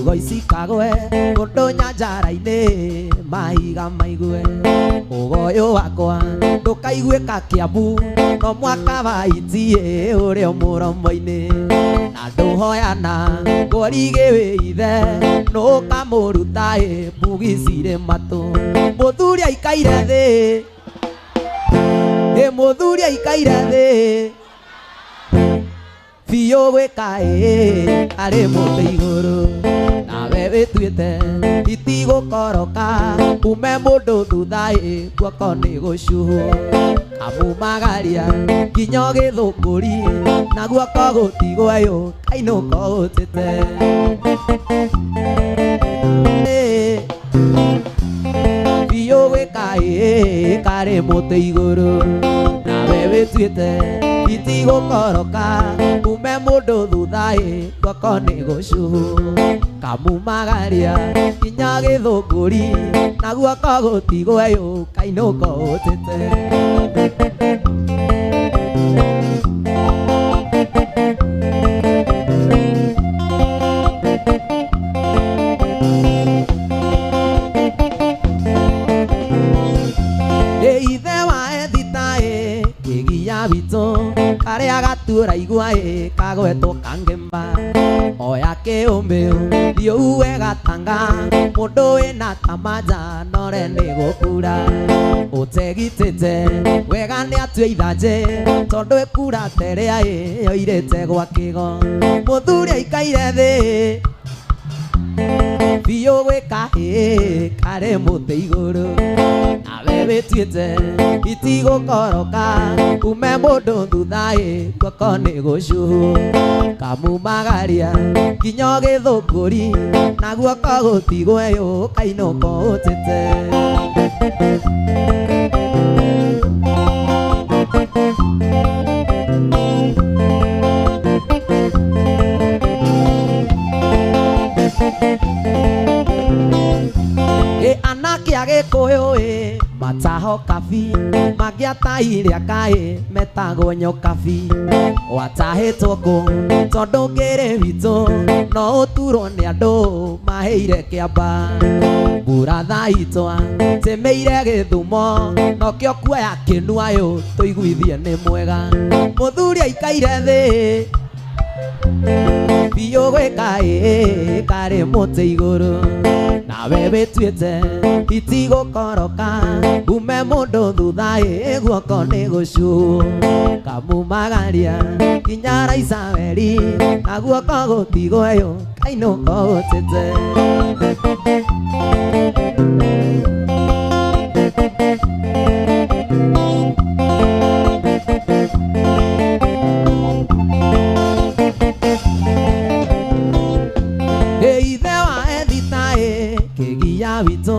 Ciugo ici kagwe kũndũ nyanjara-inĩ mahiga maigue ũgoyũ wakwa ndũkaiguĩka Kĩambu no mwaka wa itie ũrĩ o mũromo-inĩ na ndũhoyana ngorigĩ wĩ ithe nũkamũruta ĩ mbugi cirĩ matũ mũthuri aikaire thĩ ĩ mũthuri aikaire thĩ biũ gwĩka ĩ arĩ mũtĩ igũrũ nawe wĩtuĩte itigũkoroka ume mũndũ thutha ĩ guoko nĩ gũcuhwo kamumagaria nginya gĩthũngũri na guoko gũtigweyũ kainũka ũtĩte biũ gwĩka ĩ karĩ mũtĩ igũrũ nawe wĩtuĩte itigũkoroka ume mũndũ thutha ĩ guoko nĩ gũcuhwo kamumagaria nginya gĩthũngũri na guoko gũtigweyũ kainũka ũtĩte. Ithe wa Ethita ĩ kĩgia witũ karĩa gatura igua ĩ kagwetwo kangĩmba oya kĩũmbĩũ thiĩ uwe gatanga mũndũ wĩna tamanja nore nĩ gũkura ũtegitĩte wega nĩ atue ithanjĩ tondũ ĩkura terea ĩ yoirĩte gwa kĩgo mũthuri aikaire thĩ biũ gwĩka ĩ karĩ mũtĩ igũrũ nawe wĩtuĩte itigũkoroka ume mũndũ thutha ĩ guoko nĩ gũcuhwo kamumagaria nginya gĩthũngũri na guoko gũtigweyũ kainũka ũtĩte. Ĩ anake a Gĩkũyũ ĩ mataho kabi mangĩatahire akaĩ metagwo nyokabi watahĩtwo kũ tondũ ngĩrĩ witũ no ũturwo nĩ andũ maheire kĩamba mbura thaitwa tĩmĩire gĩthumo nokĩo kuoya kĩnuayũ tũiguithie nĩ mwega mũthuri aikaire thĩ biũ gwĩka ĩ karĩ mũtĩ igũrũ nawe wĩtuĩte itigũkoroka ume mũndũ thutha ĩ guoko nĩ gũcuhwo kamumagaria nginya Raisaweri na guoko gũtigweyũ kainũka ũtĩte. Ithe wa Ethita ĩ kĩgia witũ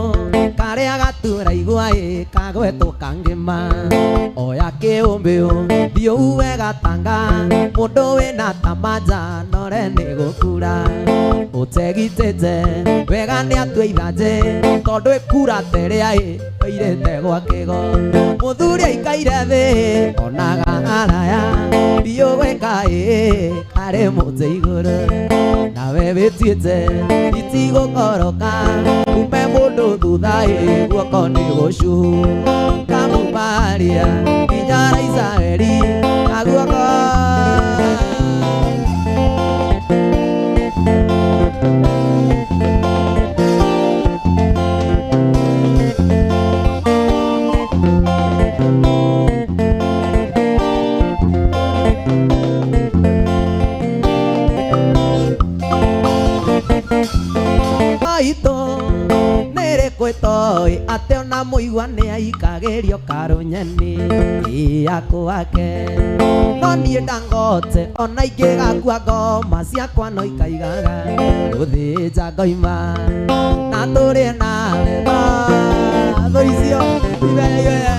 karĩa gatura igua ĩ kagwetwo kangĩma oya kĩũmbĩũ thiĩ uwe gatanga mũndũ wĩna tamanja nore nĩ gũkura ũtegitĩte wega nĩ atue ithanjĩ tondũ ĩkura terea ĩ oirĩte gwa kĩgo mũthuri aikaire thĩ onaga araya biũ gwĩka ĩ karĩ mũtĩ igũrũ nawe wĩtuĩte itigũkoroka ume mũndũ thutha ĩ guoko nĩ gũcuhwo kamumaria nginya Raisaweri na guoko. Aitũ nĩrĩkũ ĩtoĩ atĩ ona mũigua nĩ aikagĩrio karũnyeni ĩyakũ wake no niĩ ndangote ona ingĩgakua ngoma ciakwa no ikaigaga gũthĩnja ngoima na tũrĩe nawe thũ icio ibereire.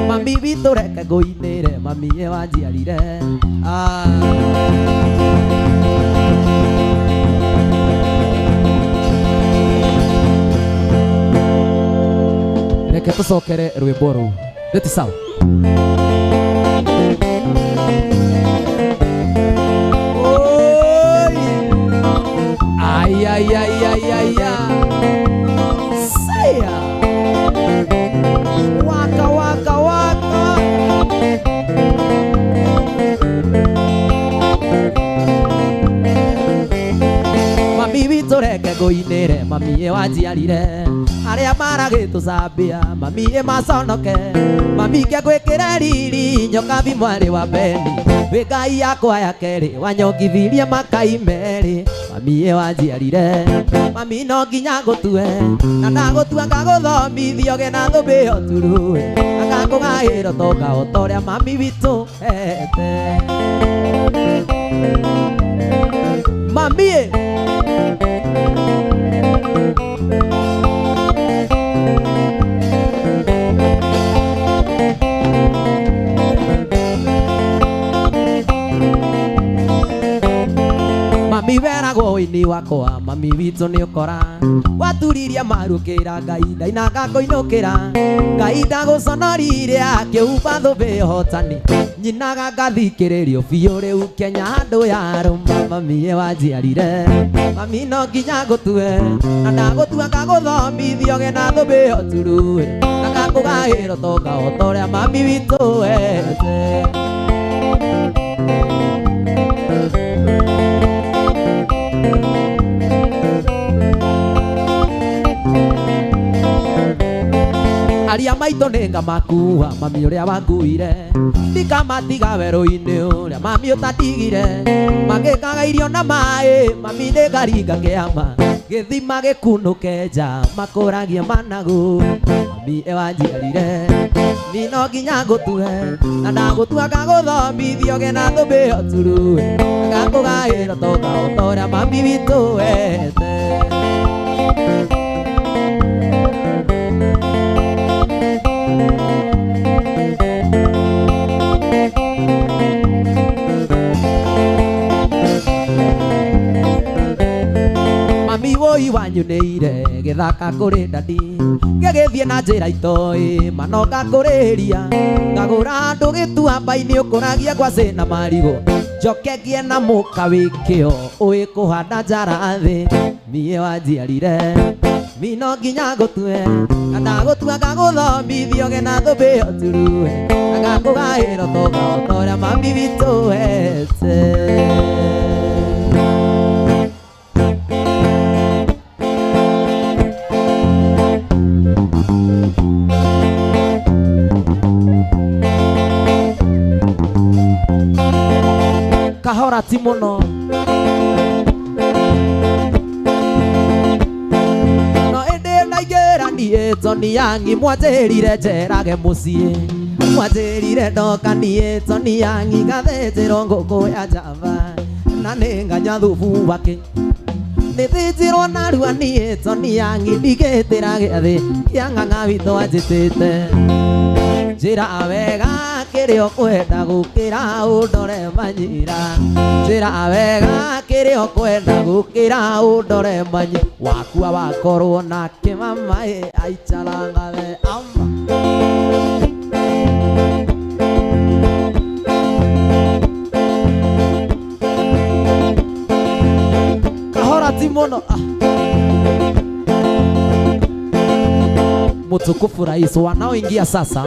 Mami witũ reke ngũinĩre mami ye wanjiarire. Tũcokere rwĩmbo rũu. Ndĩti sawa. Oi. Ai ai ai ai ai ai. Saya. Waka waka waka. Mami witũ reke ngũinĩre, mami ĩ wanjiarire. Arĩa maragĩtũcambia, mami ĩ maconoke. Mami ngĩgwĩkĩre riri, nyokabi mwarĩ wa Beni. Wĩ Ngai yakwa ya kerĩ, wanyongithirie makai merĩ. Mami ĩ wanjiarire, mami no nginya ngũtue. Na ndagũtua ngagũthomithia ũgĩe na thũmbĩ ĩyo turue. Na ngakũgaĩra ũtonga o ta ũrĩa mami witũ ete. Mami ĩ. Mami weragwo ũini wakwa, mami witũ nĩ ũkora. Waturirie maru ũkĩra Ngai ndaina ngakũinũkĩra. Ngai ndagũconorire akĩhumba thũmbĩ ũhotani. Nyinaga ngathikĩrĩrio biũ rĩu Kenya handũ yarũma. Mami ĩ wanjiarire, mami no nginya ngũtue. Na ndagũtua ngagũthomithia ũgĩe na thũmbĩ ĩyo turue. Na ngakũgaĩra ũtonga o ta ũrĩa mami witũ ete. Aria maitũ nĩ ngamakua, mami ũrĩa wanguire. Ndikamatiga werũ-inĩ ũrĩa mami ũtandigire. Magĩkaga irio na maĩ, mami nĩ ngaringa kĩama. Gĩthima gĩkunũke nja, makũragie managu. Mami ĩ wanjiarire, ni no nginya ngũtue. Na ndagũtua ngagũthomithia ũgĩe na thũmbĩ ĩyo turue. Na ngakũgaĩra ũtonga o ta ũrĩa mami witũ ete. Mami woi wanyunĩire gĩthaka kũrĩ ndadi. Ngĩgĩthiĩ na njĩra itoĩ manoka kũrĩria. Ngagũra handũ gĩtuamba-inĩ ũkũragia ngwacĩ na marigũ. Njoke ngĩe na mũka wĩ kĩo ũĩ kũhanda njara thĩ. Mie wanjiarire, mi no nginya ngũtue. Na ndagũtua ngagũthomithia ũgĩe na thũmbĩ ĩyo turue. Na ngakũgaĩra ũtonga o ta ũrĩa mami witũ ete. Kahora ti mũno. No ĩndĩ ndaingĩra niĩ Tony Yangi mwanjĩrire njerage mũciĩ. Mwanjĩrire ndoka niĩ Tony Yangi ngathĩnjĩrwo ngũkũ ya njamba. Na nĩ nganyua thubu wake. Nĩthĩnjirwo narua niĩ Tony Yangi ndigĩtĩra gĩathĩ kĩa ng'ang'a witũ anjĩtĩte. Njĩra wega kĩrĩa ũkwenda gũkĩra ũndore manyira. Njĩra wega kĩrĩa ũkwenda gũkĩra ũndore manyi. Wakua wakorwo nake mama ĩ aicarangathe ama. Kahora ti mũno. Mtukufu rais, wanaoingia sasa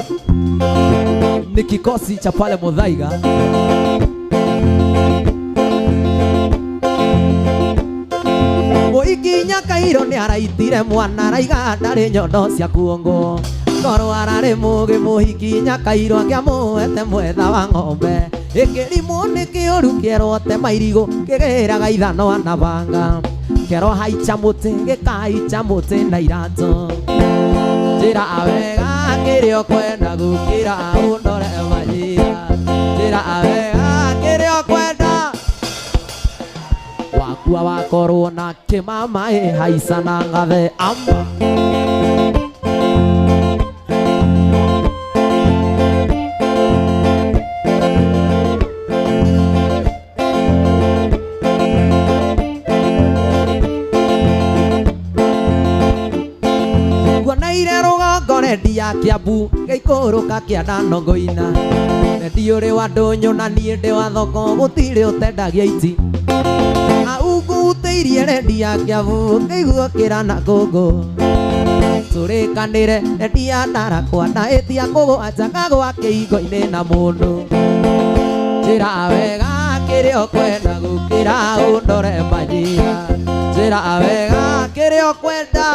ni kikosi cha pale Muthaiga. Mũikinya Kairo nĩ araitire mwana araiga ndarĩ nyondo cia kuongo. Korwo ararĩ mũgĩ mũhikinya Kairo angĩamũhete mwetha wa ng'ombe. Ĩkĩrimũ nĩ kĩũru kĩerwo tema irigũ kĩgĩraga ithanwa na banga. Kĩerwo haicha mũtĩ gĩkahaicha mũtĩ na iratũ. Njĩra wega kĩrĩa ũkwenda gũkĩra ũndore manyira. Njĩra wega kĩrĩa ũkwenda. Wakua wakorwo na kĩmama ĩ haica na ngathe ama. Ngĩikũrũka kĩanda no ngũina Ndiũrĩ wa ndũnyũ na niĩ ndĩ wa thoko gũtirĩ ũtendagia iti Aungutĩirie rendi ya Kiambu ngĩigua kĩra na ngũngũ Tũrĩkanĩre endia ndarakwa na ĩtia kũgwa njaga gwa kĩhingo-inĩ na mũndũ Njĩra wega kĩrĩa ũkwenda gũkĩra ũndore manjira Njĩra wega kĩrĩa ũkwenda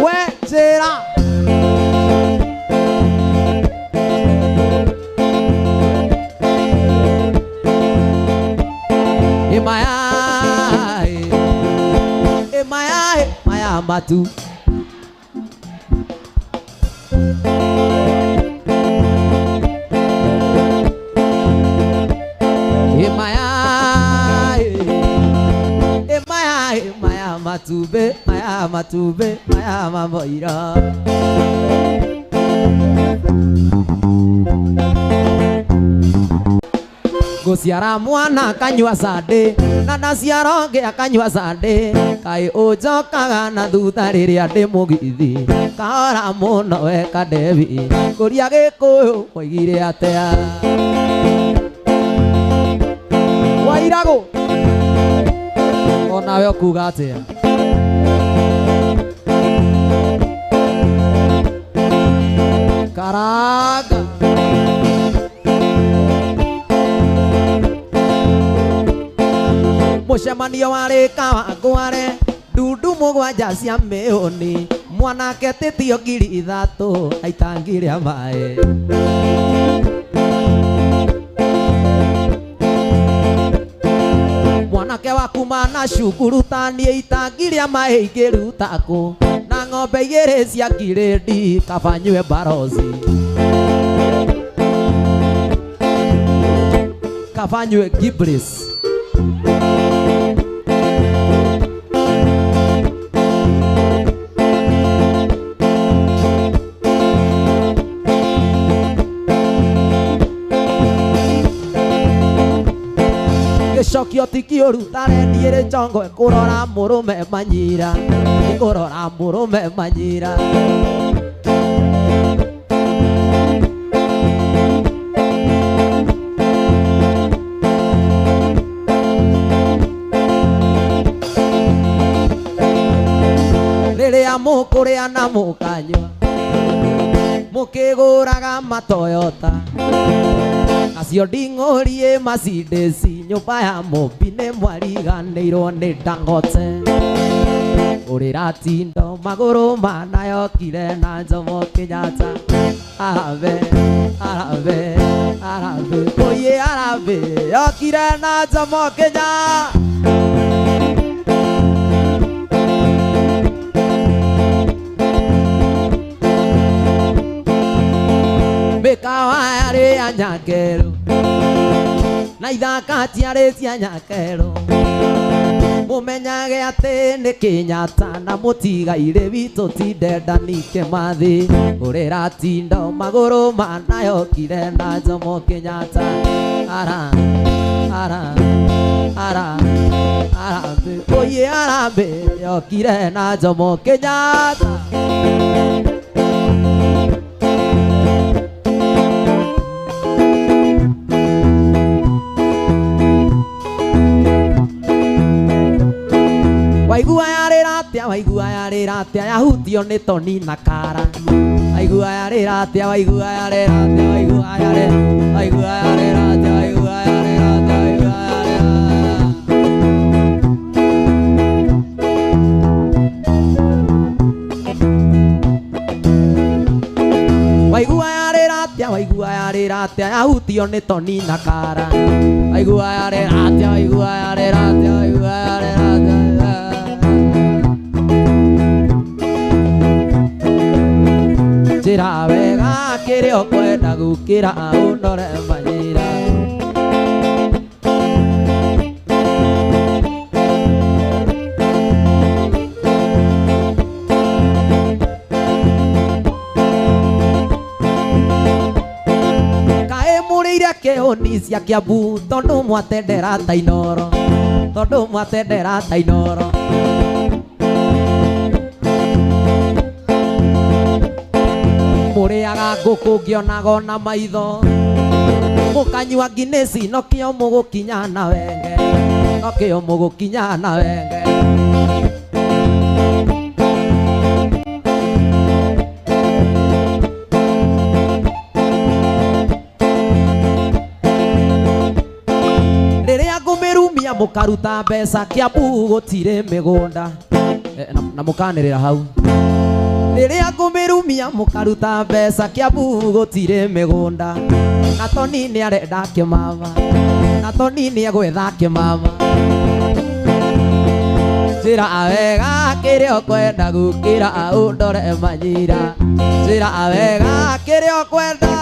we njĩra Maya, maya matu. Maya, maya matube, maya matube, maya mamoira. Guciara mwana akanyua sande na ndaciara ũngĩ akanyua sande kaĩ ũnjokaga na thutha rĩrĩa ndĩ mũgithi kahora mũno we Kadebi kũria Gĩkũyũ moigire atĩa Wairagũ onawe ũkuga atĩa Karanga Mũcemanio warĩ Kawangware ndundu mũgwanja cia mĩũni mwanake tĩtio 3,000 na itangi rĩa maĩ Mwanake wa kuma na cukuru taniĩ itangi rĩa maĩ ingĩruta kũ na ng'ombe 2 cia ngirĩndi kaba nyue barozi kaba nyue Gibris Gĩcokio ti kĩũru tarendiĩ njongo ĩkũrora mũrũme manyira ĩkũrora mũrũme manyira Rĩrĩa mũkũrĩa na mũkanyua mũkĩgũraga matoyota acio nding'ũriĩ Mercedes nyũmba ya Mũmbi nĩ mwariganĩirwo nĩ Dangote Ũrĩra tindo magũrũ manayokire na Jomo Kenyatta Arambe, arambe, arambe, oye arambe yokire na Jomo Kenyatta Mĩkawa yarĩ ya Nyakerũ na ithaka ciarĩ cia Nyakerũ mũmenyage atĩ nĩ Kenyatta na mũtigairĩ witũ ti Dedan Kĩmathi ũrĩra tindo magũrũ manayokire na Jomo Kenyatta Ara, ara, ara, arambe, oye arambe yokire na Jomo Kenyatta Waigua yarĩra atĩa waigua yarĩra atĩa yahutio nĩ toni na kara Waigua yarĩra atĩa waigua yarĩra atĩa waigua yarĩra waigua yarĩra atĩa waigua yarĩra atĩa waigua yarĩra Waigua yarĩra atĩa waigua yarĩra atĩa yahutio nĩ toni na kara Waigua yarĩra atĩa waigua yarĩra atĩa waigua yarĩra atĩa Njĩra wega kĩrĩa ũkwenda gũkĩra ũndore manjira Kaĩ mũrĩire kĩhũni cia Kiambu tondũ mwatendera ta Inooro tondũ mwatendera ta Inooro Mũrĩaga ngũkũ ngĩonaga na maitho mũkanyua nginĩci nokĩo mũgũkinya na wenge nokĩo mũgũkinya na wenge. Rĩrĩa ngũmĩrumia mũkaruta mbeca Kiambu gũtirĩ mĩgũnda na mũkanĩrĩra hau. Rĩrĩa ngũmĩrumia mũkaruta mbeca Kiambu gũtirĩ mĩgũnda na Toni nĩarenda kĩmama na Toni nĩegwetha kĩmama. Njĩra wega kĩrĩa ũkwenda gũkĩra ũndore manyira njĩra wega kĩrĩa ũkwenda.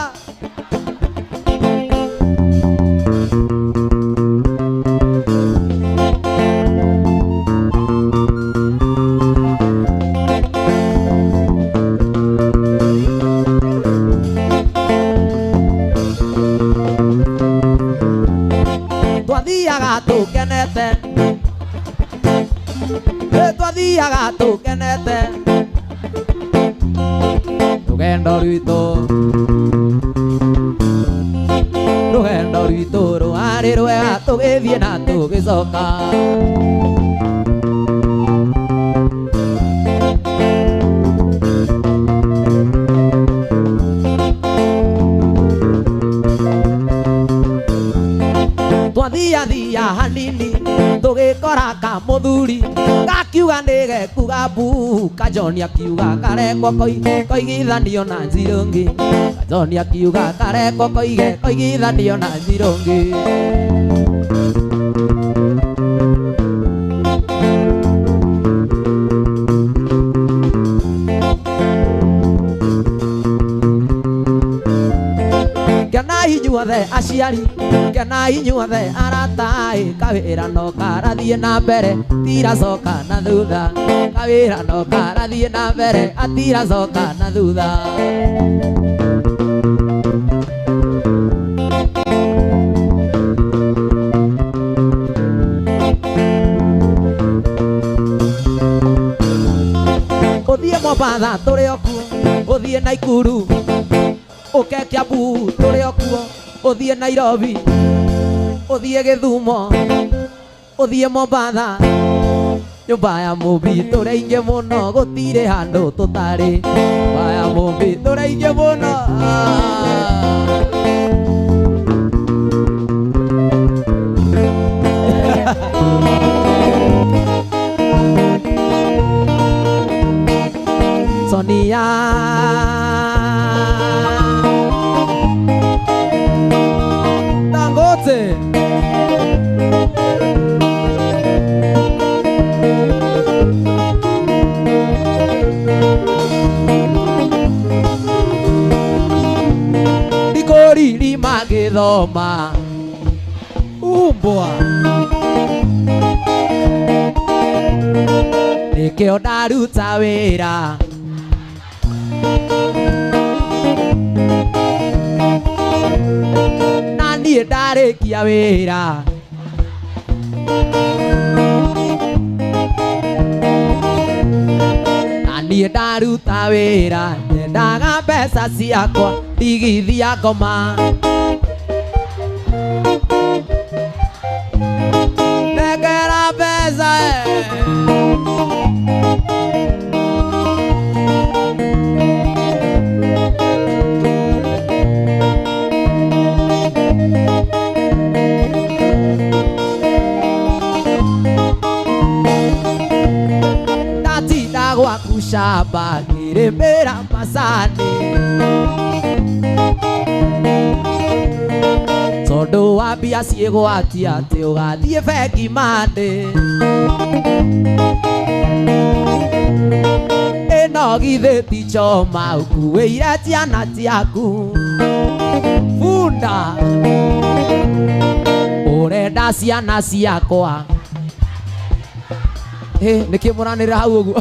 Twathiaga tũkenete twathiaga tũkenete rũgendo rwitũ rũgendo rwitũ rwarĩ rwega tũgĩthiĩ na tũgĩcoka. Twathiathia hanini tũgĩkora kamũthuri gakiuga nĩgekuga mbu Kajoni akiuga karekwo koigithanio na Nzirũngĩ Kajoni akiuga karekwo koige koigithanio na Nzirũngĩ. Kenai inyuothe aciari kenai inyuothe arata kawĩra no karathiĩ na mbere tiracoka na thutha kawĩra no karathiĩ na mbere atiracoka na thutha. Ũthiĩ Mombatha tũrĩ o kuo ũthiĩ Naikuru ũke Kiambu tũrĩ o kuo ũthiĩ Nairobi ũthiĩ Gĩthumo ũthiĩ Mombatha nyũmba ya Mũmbi tũrĩ aingĩ mũno gũtirĩ handũ tũtarĩ nyũmba ya Mũmbi tũrĩ aingĩ mũno. Sonia Dangote Ndikũriri magĩthoma umbwa nĩkĩo ndaruta wĩra na niĩ ndarĩkia wĩra na niĩ ndaruta wĩra nyendaga mbeca ciakwa ndigithia ngoma nengera mbeca ndatinda gwaku shamba ngĩrĩmĩra macani tondũ wa mbia ciĩgwatia atĩ ũgathiĩ bengi Monday ĩno githĩ ti choma ũkuĩire ciana ciaku bunda ũrenda ciana ciakwa. Nĩkĩ mũranĩrĩra hau ũguo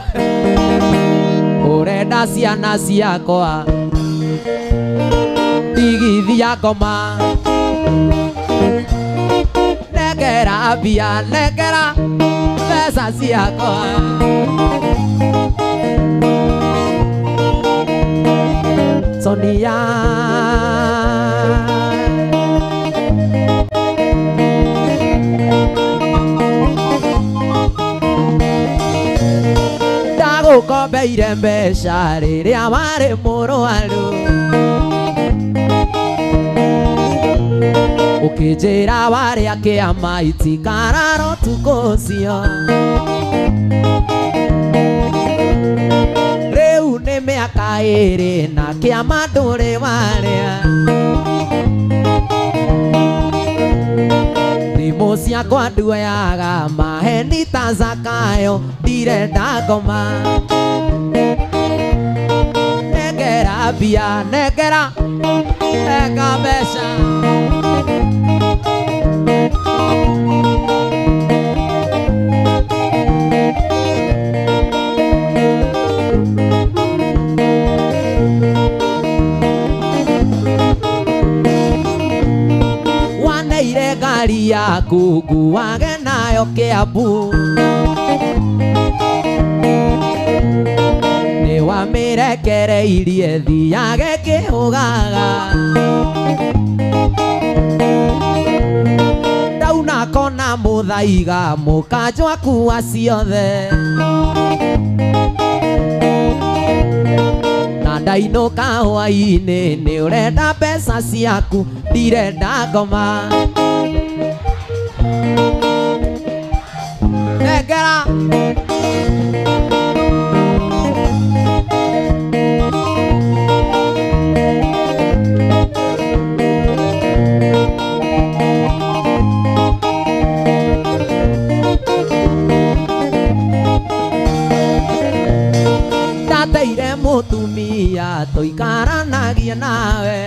ũrenda ciana ciakwa ndigithia ngoma nengera mbia nengera mbeca ciakwa. Sonia Ndagũkombeire mbeca rĩrĩa warĩ mũrwaru Ũkĩnjĩra warĩa kĩama itikarara ũtukũ ũcio Rĩu nĩ mĩaka ĩrĩ na kĩama ndũrĩ warĩa Thimũ ciakwa nduoyaga maheni ta Zakayo ndirenda ngoma Nengera mbia nengera nengera mbeca Waneire ngari yaku nguage nayo Kiambu Nĩwamĩrekereirie thiage kĩhũgaga Ndauna kona mũthaiga mũkanjo akua ciothe Na ndainũka hwaĩ-inĩ nĩũrenda mbeca ciaku ndirenda ngoma Nengera Ndateire mũtumia tũikaranagia nawe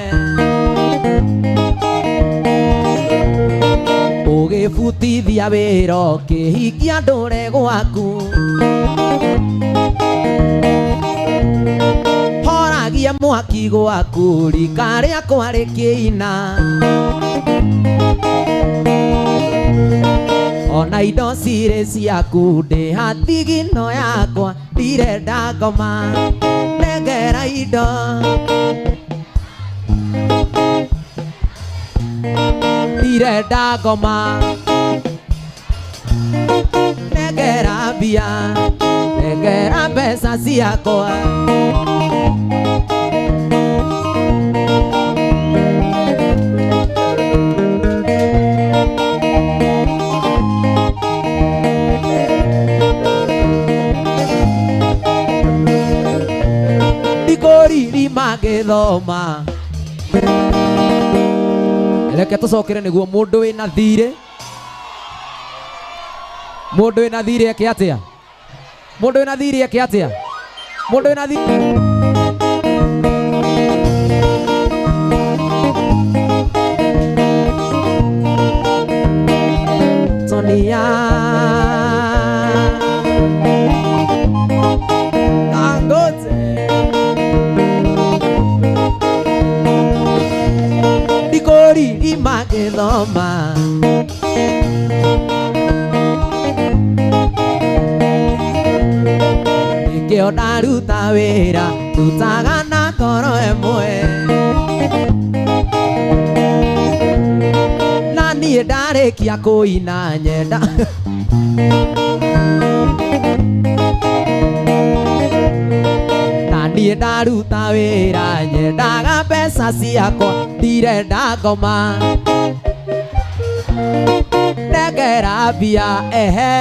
Ũgĩbutithia wĩra ũkĩhikia ndũre gwaku Horagia mwaki gwaku rika rĩakwa rĩkĩina Ona indo cirĩ ciaku ndĩ hatigino yakwa ndirenda ngoma nengera indo Ndirenda ngoma nengera mbia nengera mbeca ciakwa Ndikũririma ngĩthoma Reke tũcokere nĩguo mũndũ wĩna thirĩ Mũndũ wĩna thirĩ eke atĩa Mũndũ wĩna thirĩ eke atĩa Mũndũ wĩna thirĩ Sonia Dangote Ndikũririma ngĩthoma Nĩkĩo ndaruta wĩra ndutaga na ngoro ĩmwe Na niĩ ndarĩkia kũina nyenda Na niĩ ndaruta wĩra nyendaga mbeca ciakwa ndirenda ngoma Nengera mbia ehe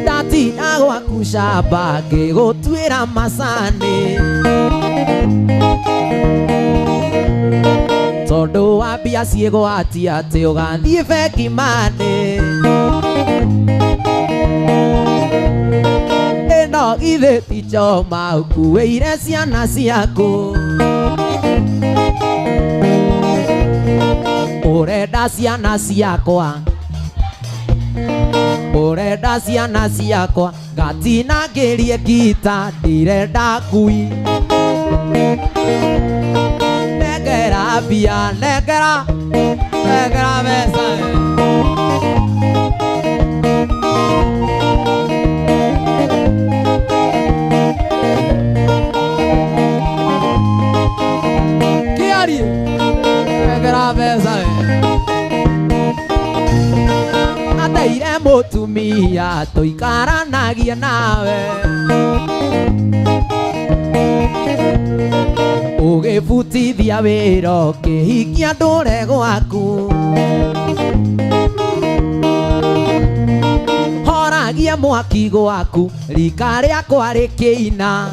Ndatinda gwaku camba ngĩgũtuĩra macani Tondũ wa mbia ciĩgwatia atĩ ũgathiĩ bengi money Ĩno githĩ ti choma ũkuĩire ciana ciaku Ũrenda ciana ciakwa Ũrenda ciana ciakwa ngatinangĩrie ngita ndirenda ngui. Nengera mbia nengera nengera mbeca Kiarie nengera mbeca Ateire mutumia tuikaranagia nawe Ugibutithia wira ukihikia ndure gwaku Horagia mwaki gwaku rika riakwa rikiina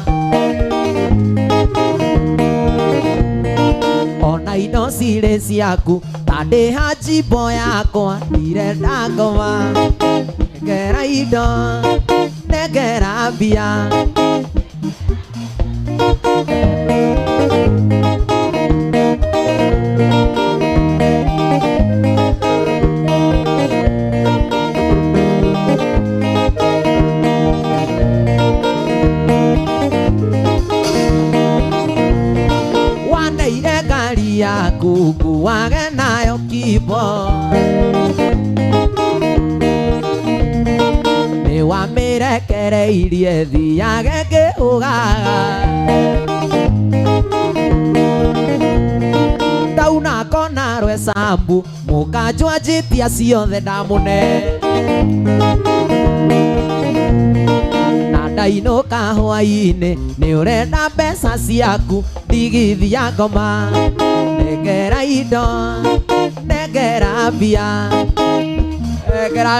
Ona indo cirĩ ciaku ta ndĩha njimbo yakwa ndirenda ngoma Nengera indo nengera mbia Waneire ngari yaku nguage nayo kibo Nĩwamĩrekereirie thiage ngĩũgaga Ndauna kona rwesambu mũkanjwa njĩtia ciothe ndamũne Na ndainũka hwaĩ-inĩ nĩũrenda mbeca ciaku ndigithia ngoma Nengera indo nengera mbia nengera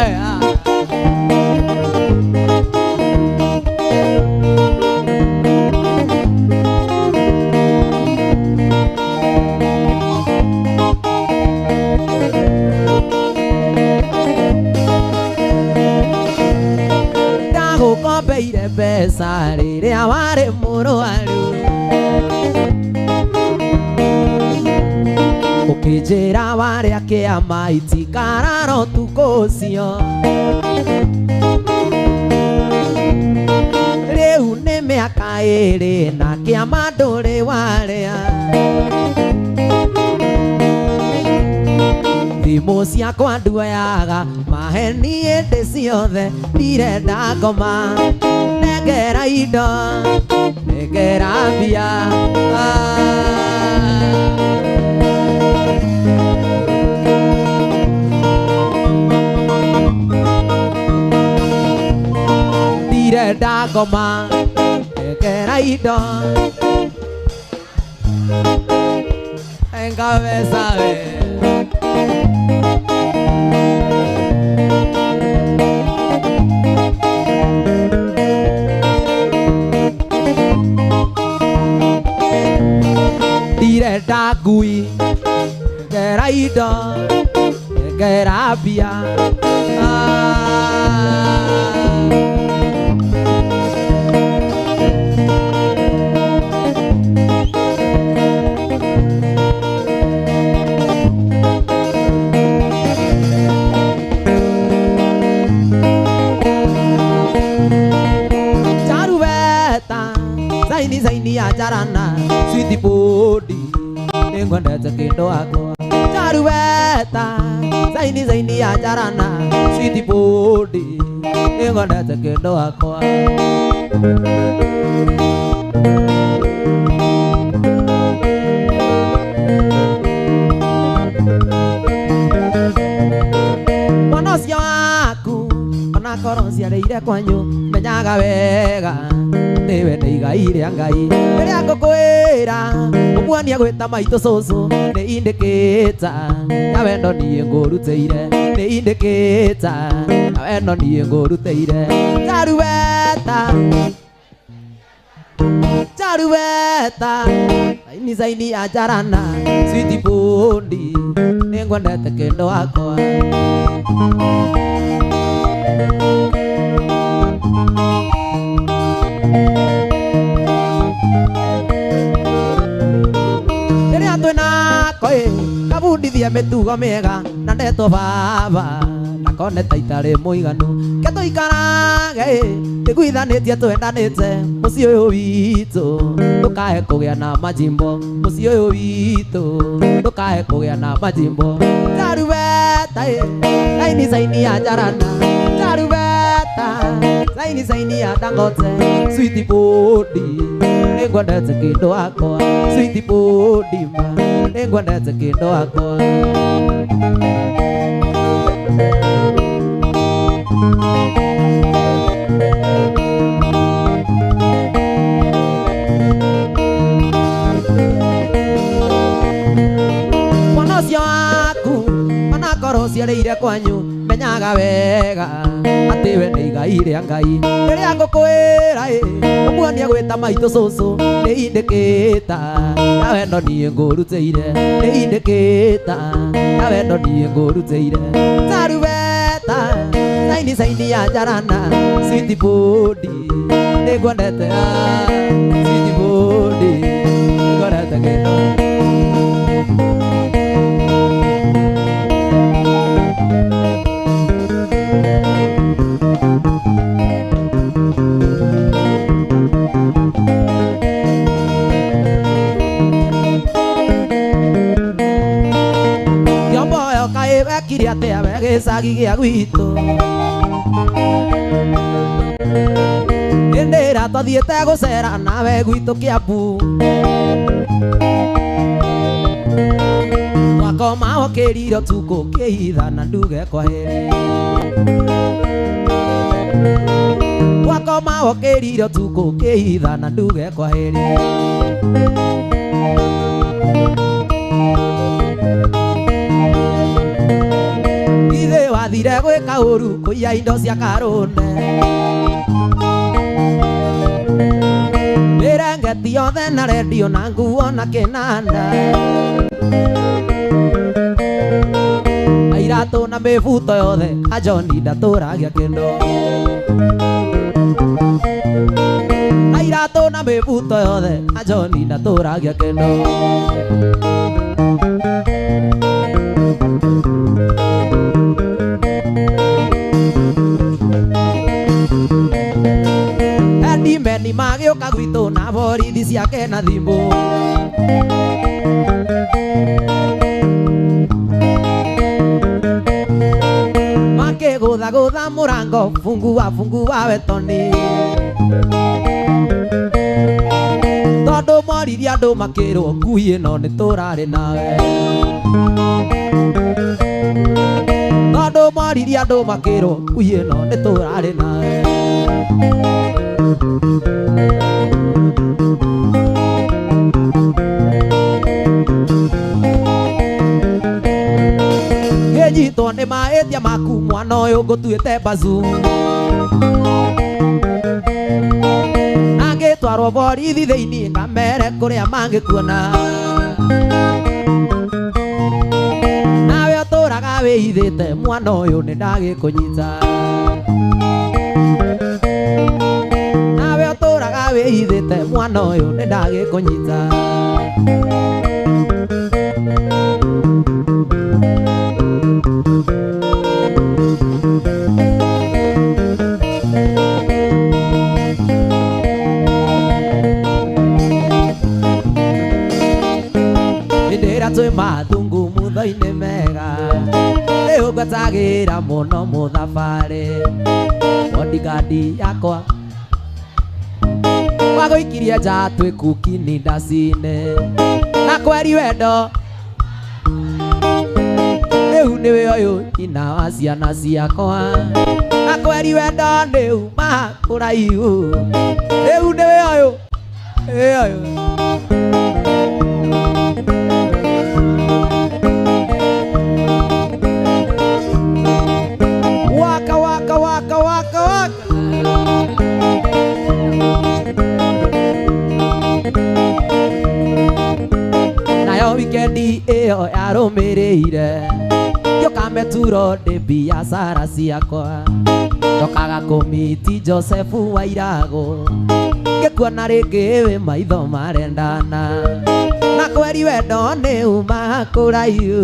Ndagũkombeire mbeca rĩrĩa warĩ mũrwaru Ũkĩnjĩra warĩa kĩama itikarara ũtukũ ũcio Rĩu nĩ mĩaka ĩĩrĩ na kĩama ndũrĩ warĩa Thimũ ciakwa nduoyaga maheni hĩndĩ ciothe ndirenda ngoma Nengera indo nengera mbia Ndirenda ngoma nengera indo Enga mbeca we Ndirenda ngui nengera indo nengera mbia Charubeta zaini zaini ya jarana switi bodi nĩngwendete kĩndũ wakwa Charubeta zaini zaini ya jarana switi bodi nĩngwendete kĩndũ wakwa Mwana ũcio waku onakorwo njiarĩire kwanyu menyaga wega atĩ we nĩ igai rĩa Ngai rĩrĩa ngũkwĩra ũmuonie gwĩta maitũ cũcũ nĩ indicator ya wendo niĩ ngũrutĩire nĩ indicator ya wendo niĩ ngũrutĩire Charuweta Charuweta zaini zaini ya jarana switi bundi nĩngwendete kĩndũ wakwa Rĩrĩa twĩnako ĩ kabundithia mĩtugo mĩega na ndetwo baba na Kone ta itarĩ mũiganu ke tũikarage tũiguithanĩtie twendanĩte mũciĩ ũyũ witũ ndũkae kũgĩa na majimbo mũciĩ ũyũ witũ ndũkae kũgĩa na majimbo Tarubeta saini saini ya jarana Tarubeta saini saini ya Dangote Sweet body nĩngwendete kĩndũ wakwa Sweet body ma nĩngwendete kĩndũ wakwa Mwana ũcio waku onakorwo ũciarĩire kwanyu menyaga wega atĩ we nĩ igai rĩa Ngai rĩrĩa ngũkwĩra ĩ ũmuonie gwĩta maitũ cũcũ nĩ indĩkĩta ya wendo niĩ ngũrutĩire nĩ indĩkĩta ya wendo niĩ ngũrutĩire Tarubeta saini saini ya jarana Sweet body nĩngwendete Sweet body nĩngwendete kĩndũ Wekire atĩa we gĩcagi gĩa gwitũ hĩndĩ ĩrĩa twathiĩte gũcera nawe gwitũ Kĩambu twakoma ũkĩrire ũtukũ ũkĩhitha na nduge kwaheri twakoma ũkĩrire ũtukũ ũkĩhitha na nduge kwaheri Wathire gwĩka ũru kũiya indo cia karũne mĩrengeti yothe na rendio na nguo na kĩnanda iratũ na mĩbuto yothe Ajoni ndatũragia kĩndũ iratũ na mĩbuto yothe Ajoni ndatũragia kĩndũ Meni magĩũka gwitũ na borithi ciake na thimũ makĩgũthagũtha mũrango fungua fungua wetoni tondũ moririe andũ makĩrwo ngui ĩno nĩ tũrarĩ nawe tondũ moririe andũ makĩrwo ngui ĩno nĩ tũrarĩ nawe Ngĩnyitwo nĩ mahĩtia maku mwana ũyũ ngũtuĩte mbazu na ngĩtwarwo borithi thĩinĩ ngamere kũrĩa mangĩkuona nawe ũtũraga wĩhithĩte mwana ũyũ nĩ ndagĩkũnyita wĩhithĩte mwana ũyũ nĩ ndagĩkũnyita Hĩndĩ ĩrĩa twĩ mathungu mutho-inĩ mega rĩu ngwetagĩra mũno mũthabarĩ bodyguard yakwa wagũikirie nja twĩ kuki ndacine na kweri wendo rĩu nĩwe ũyũ nyina wa ciana ciakwa na kweri wendo nĩuma kũraihu rĩu nĩwe ũyũ ũyũ Waka waka waka waka waka Nayo wikendi ĩyo yarũmĩrĩire ngĩũka meturo ndĩ biacara ciakwa ndokaga kũmiti Joseph wa Irago ngĩkuona rĩngĩ wĩ maitho marendana na kweri Kweri wendo nĩ umaga kũraihu,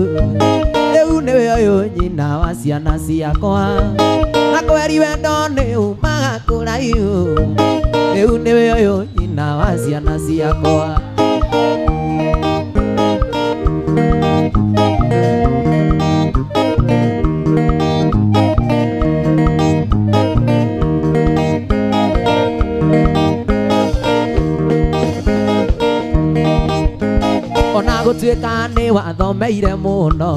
rĩu nĩwe ũyũ nyina wa ciana ciakwa. Na kweri wendo nĩ umaga kũraihu, rĩu nĩwe ũyũ nyina wa ciana ciakwa. Ona gũtuĩka nĩ wathomeire mũno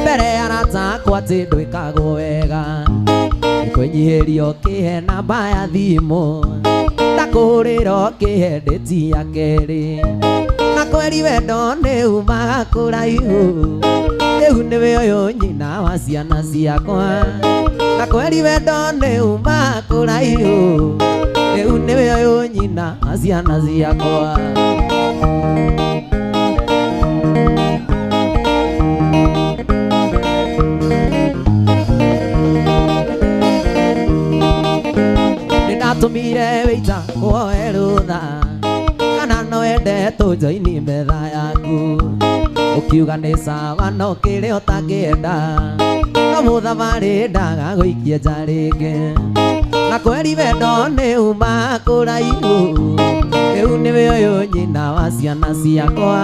mbere arata akwa atĩ ndwĩkagwo wega, nĩkwĩnyihĩrio kĩhe namba ya thimũ ndakũhũrĩra ũkĩhe ndĩti ya kerĩ. Na kweri wendo nĩ umaga kũraihu, rĩu nĩwe ũyũ nyina wa ciana ciakwa. Na kweri wendo nĩ umaga kũraihu, rĩu nĩwe ũyũ nyina wa ciana ciakwa. Nĩndatũmire wĩita kuoe rũtha kana no wende tũnjoini metha yaku, ũkiuga nĩ sawa no kĩrĩa ũtangĩenda no mũthabarĩ ndaga gũikia nja rĩngĩ. Na kweri wendo nĩ umaga kũraihu, rĩu nĩwe ũyũ nyina wa ciana ciakwa.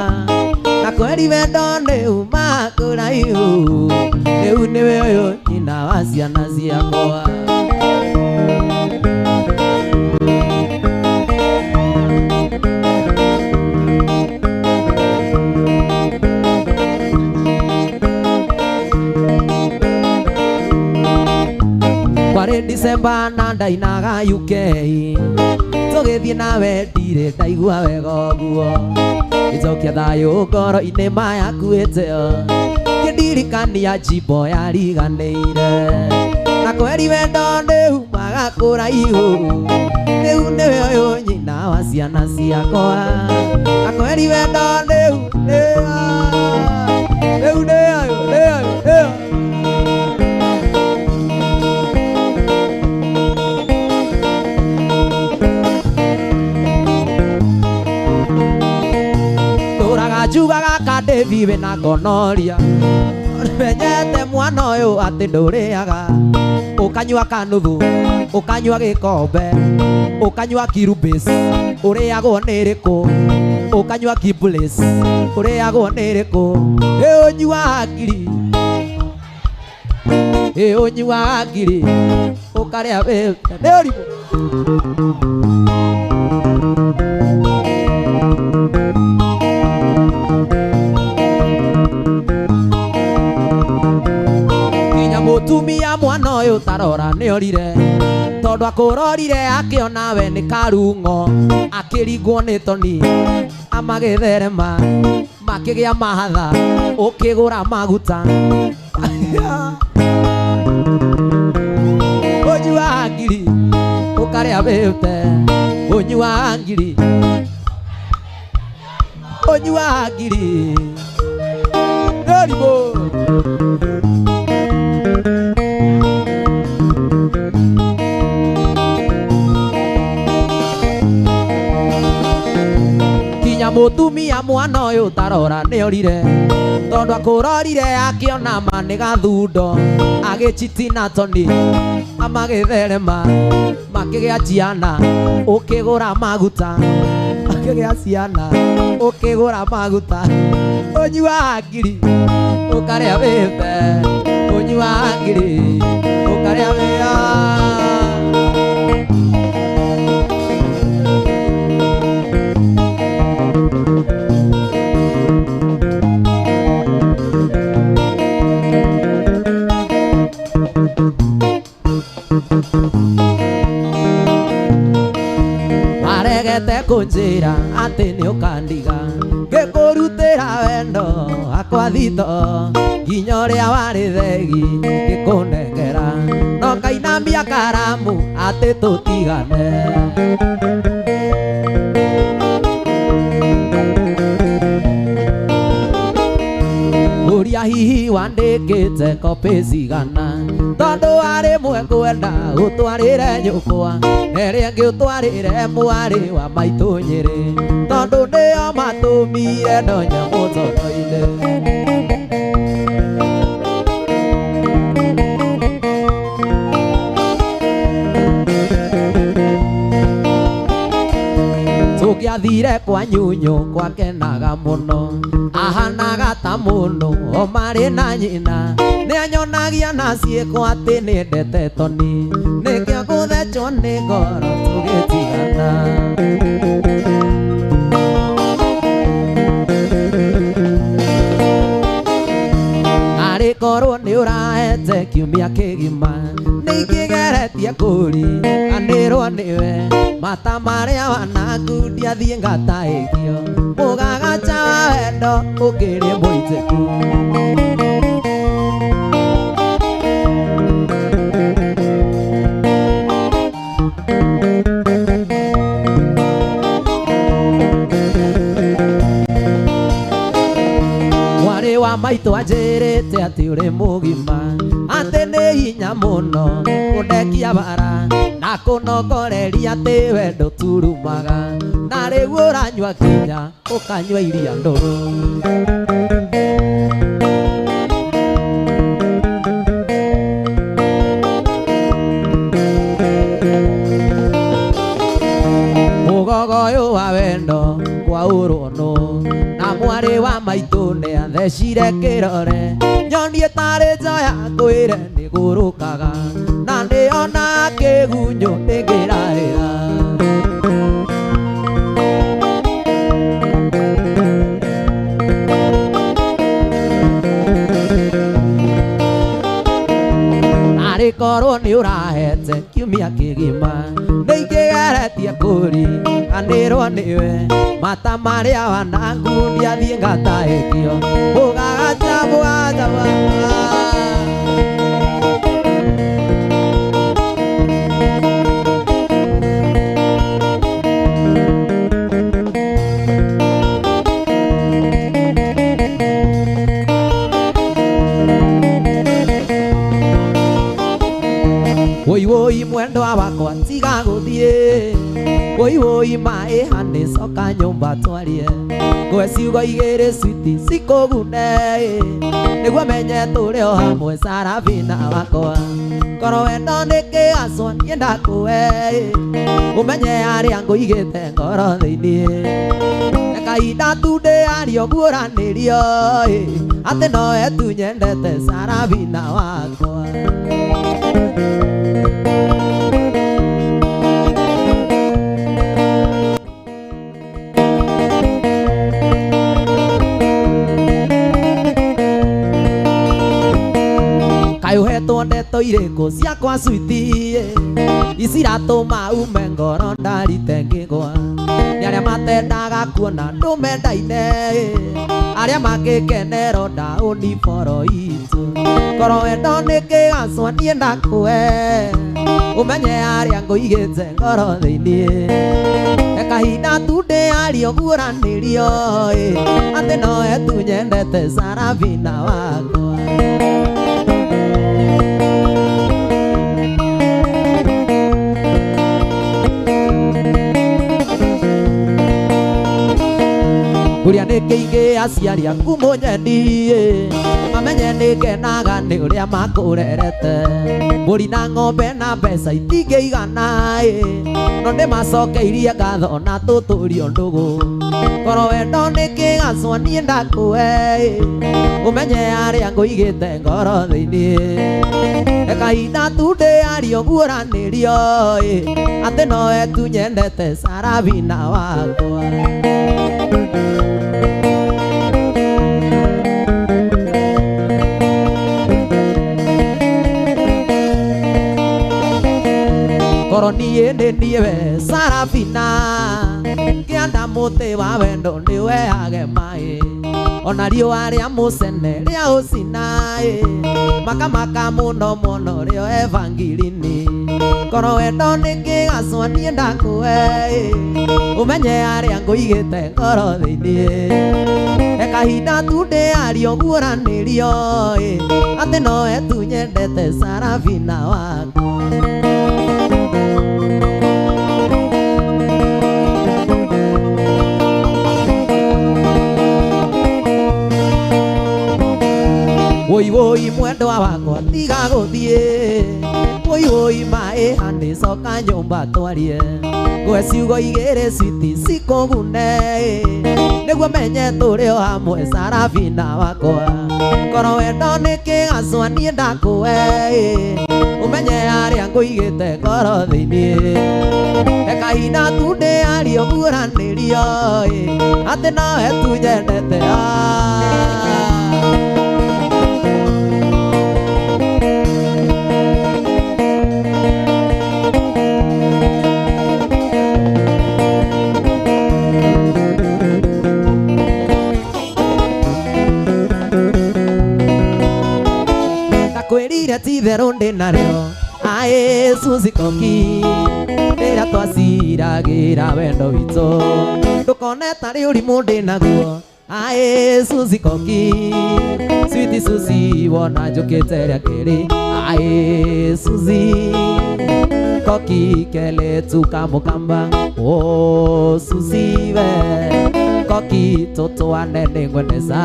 Na kweri wendo nĩ umaga kũraihu, rĩu nĩwe ũyũ nyina wa ciana ciakwa. Kwarĩ December na ndainaga UK, tũgĩthiĩ nawe ndirĩ ndaigua wega ũguo, ngĩcokia thayũ ngoro-inĩ mayakuĩte, kĩndirikania njimbo yariganĩire. Na kweri wendo nĩ umaga kũraihu, rĩu nĩwe ũyũ nyina wa ciana ciakwa. Na kweri wendo nĩ rĩu nĩ ũyũ nĩ ũyũ nĩ ũyũ. Njugaga Kandevi wĩna gonoria, menyete mwana ũyũ atĩ ndũrĩaga, ũkanyua kanuthu, ũkanyua gĩkombe, ũkanyua kirubis, ũrĩagwo nĩ rĩkũ, ũkanyua kiblis, ũrĩagwo nĩ rĩkũ, ĩ ũnyuaga ngiri, ĩ ũnyuaga ngiri, ũkarĩa nĩ ũrimũ. Mũtumia mwana ũyũ tarora nĩorire, tondũ akũrorire akĩona we nĩ karung'o, akĩringwo nĩ toni amagĩtherema, makĩgĩa mahatha, ũkĩgũra maguta. Ũnyuaga ngiri ũkarĩa wĩte, ũnyuaga ngiri, ũnyuaga ngiri, nĩ ũrimũ. Mũtumia mwana ũyũ tarora nĩorire, tondũ akũrorire akĩona ma nĩ gathundo, agĩchitina toni amagĩtherema, makĩgĩa ciana, ũkĩgũra maguta, makĩgĩa ciana, ũkĩgũra maguta, ũnyuaga ngiri ũkarĩa wĩte, ũnyuaga ngiri ũkarĩa wĩya. Aregete kũnjĩra atĩ nĩ ũkandiga, ngĩkũrutĩra wendo wakwa thito, nginya ũrĩa warĩ thegi ngĩkũnengera, no kainamia karamu atĩ tũtigane. Ũria hihi wandĩkĩte kopĩ cigana, Tondũ arĩ mwe ngwenda ũtwarĩre nyũkwa, ĩrĩa ĩngĩ ũtwarĩre mwarĩ wa maitũ Nyĩrĩ, tondũ nĩo matũmire ndonye mũtoro-inĩ. Tũngĩathire kwa nyunyu kwakenaga mũno, ahanaga ta mũndũ o marĩ na nyina, nĩanyonagia na ciĩko atĩ nĩendete Toni, nĩkĩo ngũthecwo nĩ ngoro tũgĩtigana. Arĩ korwo nĩ ũrahete kiumia kĩgima, nĩingĩgeretie kũriganĩrwo nĩwe, mata marĩa wanangundia thiĩ ngataĩkio, mũgagaca wa wendo ũkĩrĩ mũitĩku. Mwarĩ wa maitũ anjĩrĩte atĩ ũrĩ mũgima, atĩ nĩ hinya mũno kũndekia bara, na kũnongoreria atĩ wendo turumaga, na rĩu ũranyua nginya ũkanyua iria ndũrũ. Mũgogo ũyũ wa wendo kwaũrwo nũ, na mwarĩ wa maitũ nĩathecire kĩrore, nyonie tarĩ njoya ngwĩre nĩgũrũkaga, na nĩona kĩgunyũ ndĩngĩrarĩra. Arĩ korwo nĩ ũrahete kiumia kĩgima, nĩingĩgeretie kũriganĩrwo nĩwe, mata marĩa wanangundia thiĩ ngataĩkio, mũgagaca mũgagaca mũgagaca. Woi woi mwendwa wakwa tiga gũthiĩ, woi woi maĩ hanĩ coka nyũmba twarie, ngwe ciugo igĩrĩ switi cikũgune, nĩguo menye tũrĩ o hamwe Sarafina wakwa. Korwo wendo nĩ kĩgacwa niĩ ndakũhe, ũmenye harĩa ngũigĩte ngoro thĩiniĩ. Kahinda tu ndĩario guũranĩrio, atĩ nowe tu nyendete Sarafina wakwa. Kaĩ ũhetwo ndeto irĩkũ ciakwa switi, iciratũma ume ngoro ndarite ngĩgwa, nĩ arĩa matendaga kuona ndũmendaine, arĩa mangĩkenero ndaũni boro itũ. Korwo wendo nĩ kĩgacwa niĩ ndakũhe, ũmenye harĩa ngũigĩte ngoro thĩiniĩ. Kahinda tu ndĩario guũranĩrio, atĩ nowe tu nyendete Sarafina wakwa. Kũrĩa nĩ kĩingĩ aciari aku mũnyendie, mamenye nĩ ngenaga nĩ ũrĩa makũrerete, mbũri na ng'ombe na mbeca itingĩigana, no ndĩmacokeirie ngatho na tũtũrio ndũgũ. Korwo wendo nĩ kĩgacwa niĩ ndakũhe, ũmenye harĩa ngũigĩte ngoro thĩiniĩ. Kahinda tu ndĩario guũranĩrio, atĩ nowe tu nyendete Sarafina wakwa. Korwo niĩ nĩ niĩ we Sarafina, kĩanda mũtĩ wa wendo nĩweage maĩ, ona riũa rĩa mũcene rĩa ũcina, makamaka mũno mũno rĩo evangirini. Korwo wendo nĩ kĩgacwa niĩ ndakũhe, ũmenye harĩa ngũigĩte ngoro thĩiniĩ. Kahinda tu ndĩario guũranĩrio ĩ atĩ nowe tu nyendete Sarafina wakwa. Woi woi mwendwa wakwa tiga gũthiĩ, woi woi maĩ handĩ coka nyũmba twarie, ngwe ciugo igĩrĩ citi cikũgune nĩguo menye tũrĩ o hamwe Sarafina wakwa. Korwo wendo nĩ kĩgacwa niĩ ndakũe ũmenye harĩa ngũigĩte ngoro thĩinĩ. Kahinda tu ndĩario guũranĩrio atĩ nowe tu nyendete. Kwĩrire ti itherũ ndĩ narĩo aĩ Suzy Koki, rĩrĩa twaciragĩra wendo witũ ndũkone tarĩ ũrimũ ndĩ naguo aĩ Suzy Koki, sweet Suzy wona njũkĩte rĩa kerĩ aĩ Suzy Koki keletu kamũkamba o Suzy we Koki tũtwane nĩngwendeza.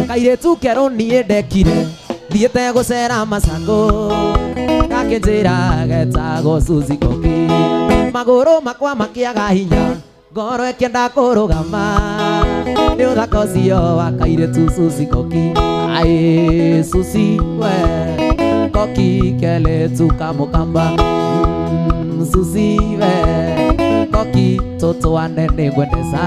Kairĩtu kerũ niĩ ndekire thiĩte gũcera Macango gakĩnjĩra getagwo Suzy Koki, magũrũ makwa makĩaga hinya ngoro ĩkĩenda kũrũgama nĩ ũthaka ũcio wa kairĩtu Suzy Koki aĩ Suzy we Koki keletu kamũkamba Suzy we Koki tũtwane nĩngwendeza.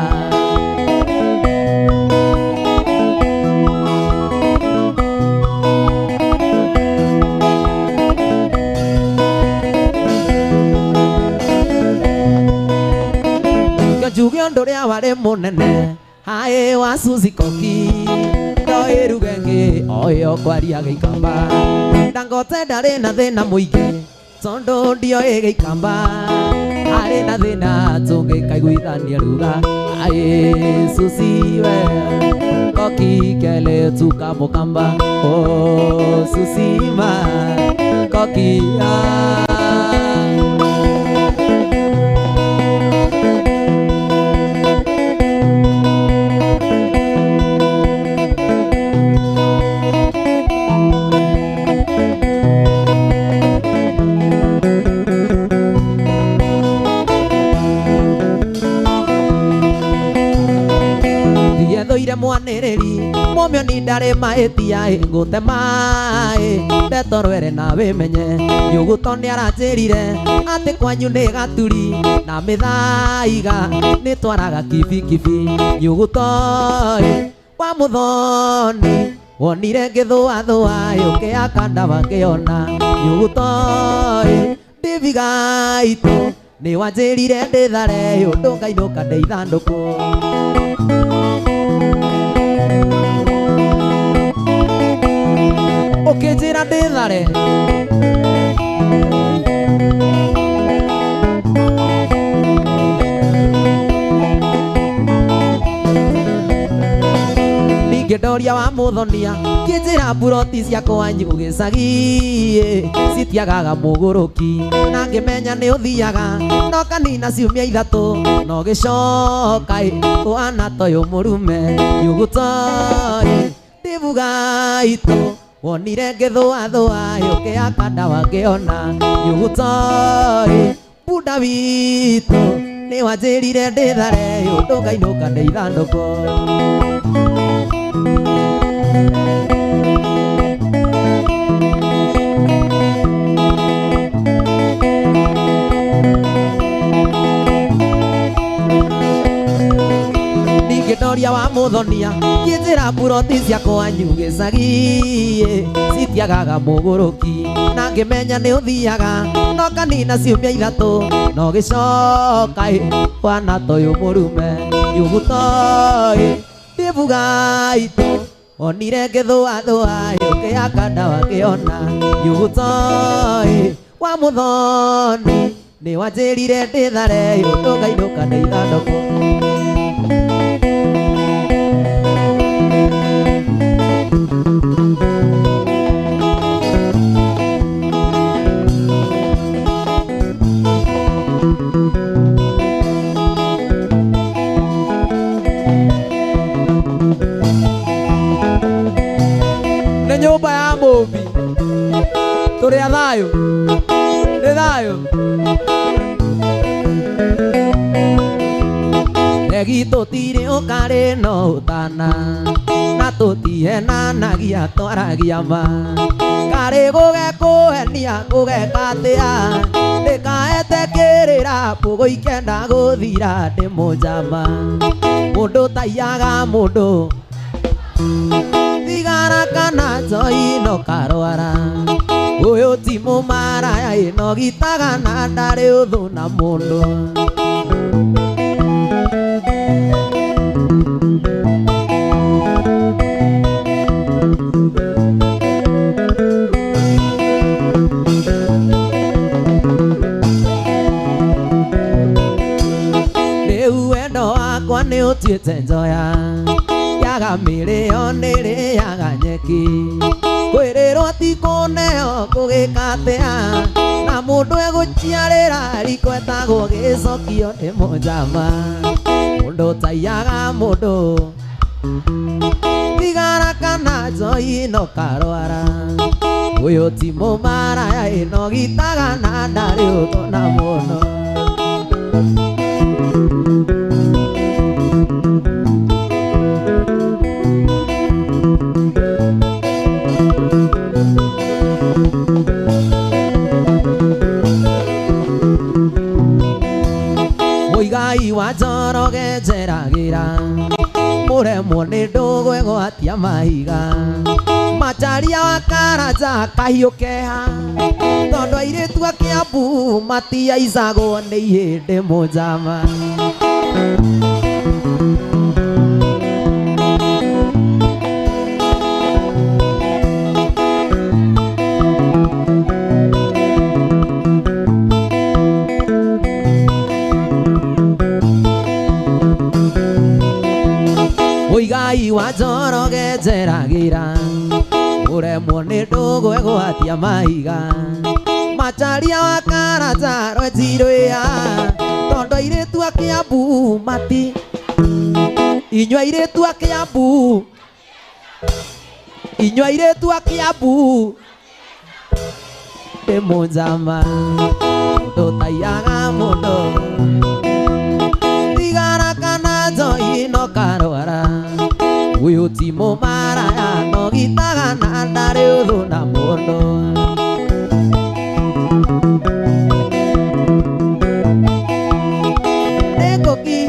Njuge ũndũ ũrĩa warĩ mũnene haĩ wa Suzy Koki ndoĩ ruga ĩngĩ o ĩyo kwaria gĩikamba Dangote ndarĩ na thĩna mũingĩ tondũ ndioĩ gĩikamba harĩ na thĩna tũngĩkaiguithania ruga aĩ Suzy we Koki keletu kamũkamba o Suzy ma Koki ah. Mwanĩrĩri mũmĩoni ndarĩ mahĩtia ngũte maĩ ndeto rwere na wĩmenye nyũgũto nĩaranjĩrire atĩ kwanyu nĩ gaturi na mĩthaiga nĩtwaraga kibikibi nyũgũto wa mũthoni wonire ngĩthũathũa ũkĩaka ndawa ngĩona nyũgũto ndĩbigaitũ nĩwanjĩrire ndĩthare ũndũ ngainũka ndĩ ithandũkũ. Ũkĩnjĩra ndĩthare ningĩ ndoria wa mũthonia kĩnjĩra mburoti cia kwanyu gĩcagi citiagaga mũgũrũki na ngĩmenya nĩ ũthiaga no kanina ciumia ithatũ no gĩcoka ũhana toyũ mũrume nyũgũto ndĩbugaitũ wonire ngĩthũathũa ũkĩaka ndawa ngĩona nyũgũto bunda witũ nĩwanjĩrire ndĩthare ũndũ ngainũka ndĩ ithandũkũ. Ndoria wa mũthonia kĩnjĩra mburoti cia kwanyu gĩcagi citiagaga mũgũrũki na ngĩmenya nĩ ũthiaga no kanina ciumia ithatũ no gĩcoka wana toyũ mũrume nyũgũto ndĩbugaitũ Onire ngĩthũathũa ũkĩaka ndawa ngĩona nyuguto wa mũthoni nĩ wanjĩrire ndĩthare ndũkainũka na ithandũkũ. Nyũmba ya mũmbi tũrĩ a thayũ nĩ thayũ regi tũtirĩ ũkarĩ no ũtana na tũtihenanagia twaragia ma karĩ gũgekũhenia gũgeka atĩa ndĩkaete kĩrĩra mbũgũ ikenda gũthira ndĩ mũnjama mũndũ taiyaga mũndũ thigara kana njohi no karwara ũyũ ti mũmaraya ĩno gitaga na ndarĩ ũthũ na mũndũ. Rĩu wendo wakwa nĩ ũtuĩte njoya yaga mĩrĩo nĩrĩaga nyeki kwĩrĩrwo ti kũneo gũgĩka atĩa na mũndũ egũciarĩra riko etagwo gĩcokio nĩ mũnjama mũndũ taiyaga mũndũ thigara kana njohi no karwara ũyũ ti mũmaraya ĩno gitaga na ndarĩ ũthũ na mũno. Mũigai wa Njoroge njeragĩra mũremwo nĩ ndũgũ ĩgwatia mahiga Macharia wa Karanja kahiũ keha tondũ airĩtu a Kĩambu matiaicagwo nĩ ihĩndĩ mũnjama. Mũigai wa Njoroge njeragĩra ũremwo nĩ ndũgũ ĩgwatia mahiga Macharia wa Karanja rwenjirwĩa tondũ airĩtu a Kĩambu mati inyuĩ airĩtu a Kĩambu inyuĩ airĩtu a Kĩambu ndĩ mũnjama mũndũ taiyaga mũndũ thigara kana njohi no karwara ũyũ ti mũmaraya no gitaga na ndarĩ ũthũ na mũndũ. Nĩ ngũki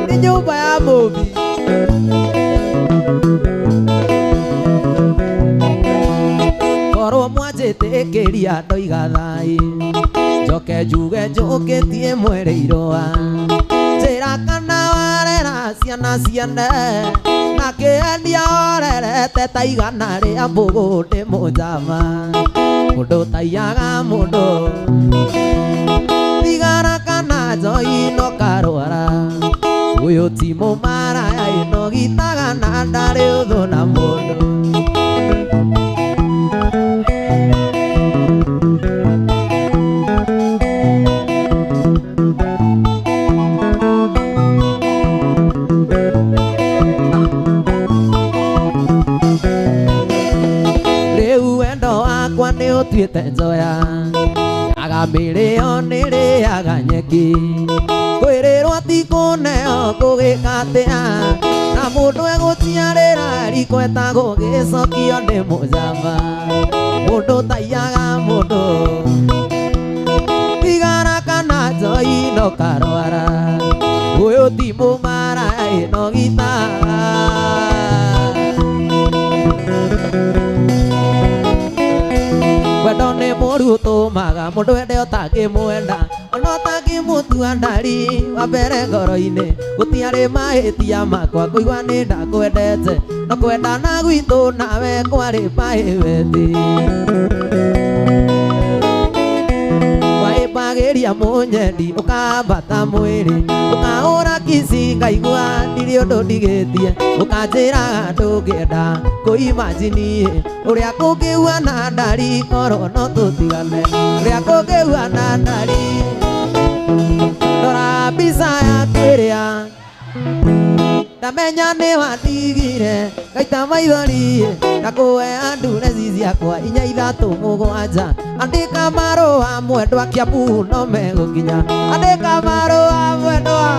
nĩ nyũmba ya mũmbi korwo mwanjĩtĩkĩria ndoiga thai njoke njuge njũkĩtie mwĩrĩ irũa njĩra kana warera ciana ciene na kĩenia orerete ta igana rĩa mbũgũ ndĩ mũnjama mũndũ taiyaga mũndũ thigara kana njohi no karwara ũyũ ti mũmaraya ĩno gitaga na ndarĩ ũthũ na mũndũ. Rĩu wendo wakwa nĩ ũtuĩte njoya yaga mĩrĩo nĩrĩaga nyeki kwĩrĩrwo ti kũneo gũgĩka atĩa na mũndũ egũciarĩra riko etagwo gĩcokio nĩ mũnjama mũndũ taiyaga mũndũ thigara kana njohi no karwara ũyũ ti mũmaraya ĩno gitaga. Wendo nĩ mũru ũtũmaga mũndũ ende ũtangĩmwenda ona Ngĩhota ngĩmũtua ndari wa mbere ngoro-inĩ gũtiarĩ mahĩtia makwa kũigua nĩ ndakwendete no kwendana gwitũ nawe kwarĩ private. Waĩmbagĩria mũnyendi ũkambata mwĩrĩ ũkahũra kici ngaigua ndirĩ ũndũ ndigĩtie ũkanjĩraga ndũngĩenda kũimagine ũrĩa kũngĩhuana ndari korwo no tũtigane ũrĩa kũngĩhuana ndari. Ndora mbica yaku ĩrĩa ndamenya nĩ wandigire ngaita maithori ndakũhe ndureci ciakwa 4 3 7 andĩka marũa mwendwa Kiambu no megũkinya andĩka marũa mwendwa.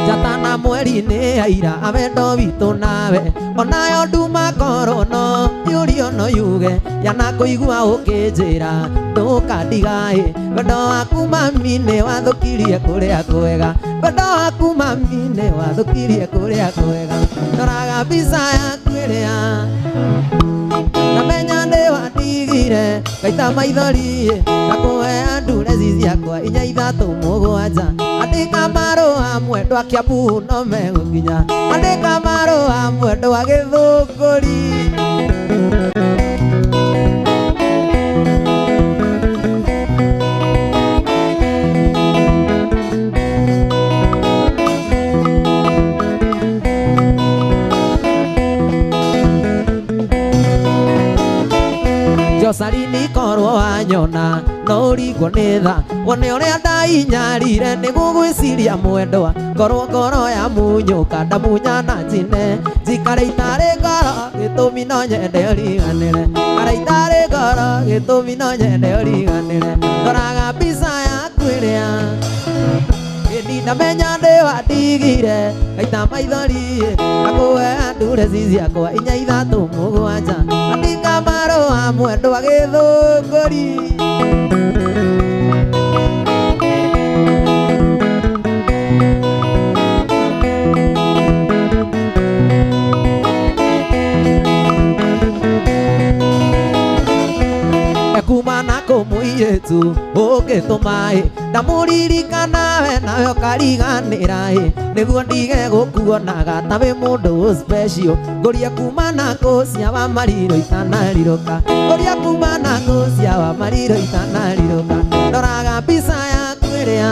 Njata na mweri nĩ aira a wendo witũ nawe onayo nduma korwo no yũrio no yuge yanakũigua ũkĩnjĩra ndũkandigaĩ wendo waku mami nĩ wathũkirie kũrĩa kwega wendo waku mami nĩ wathũkirie kũrĩa kwega. Ndoraga mbica yaku ĩrĩa ndamenya nĩ wandigire ngaita maithori ndakũhe ndureci ciakwa 4 3 7 andĩka marũa mwendwa Kiambu no megũkinya andĩka marũa mwendwa Gĩthũngũri. Josalini korwo wanyona no ũringwo nĩ tha wone ũrĩa ndainyarire nĩguo gwĩciria mwendwa ngorwo ngoro ya munyũka ndamunya na njine njikare itarĩ ngoro gĩtũmi no nyende ũriganĩre kare itarĩ ngoro gĩtũmi no nyende ũriganĩre. Ndoraga mbica yaku ĩrĩa ĩni ndamenya ndĩ wandigire ngaita maithori ndakũhe ndureci ciakwa 4 3 7 andĩka marũa mwendwa Gĩthũngũri. Kuma na kũmũirĩtu ũngĩtũma-ĩ ndamũririkana we nawe ũkariganĩra-ĩ nĩguo ndige gũkuonaga ta wĩ mũndũ special ngũria kuma na kũ cia wa mariro itanarirũka ngũria kuma na kũ cia wa mariro itanarirũka. Ndoraga mbica yaku ĩrĩa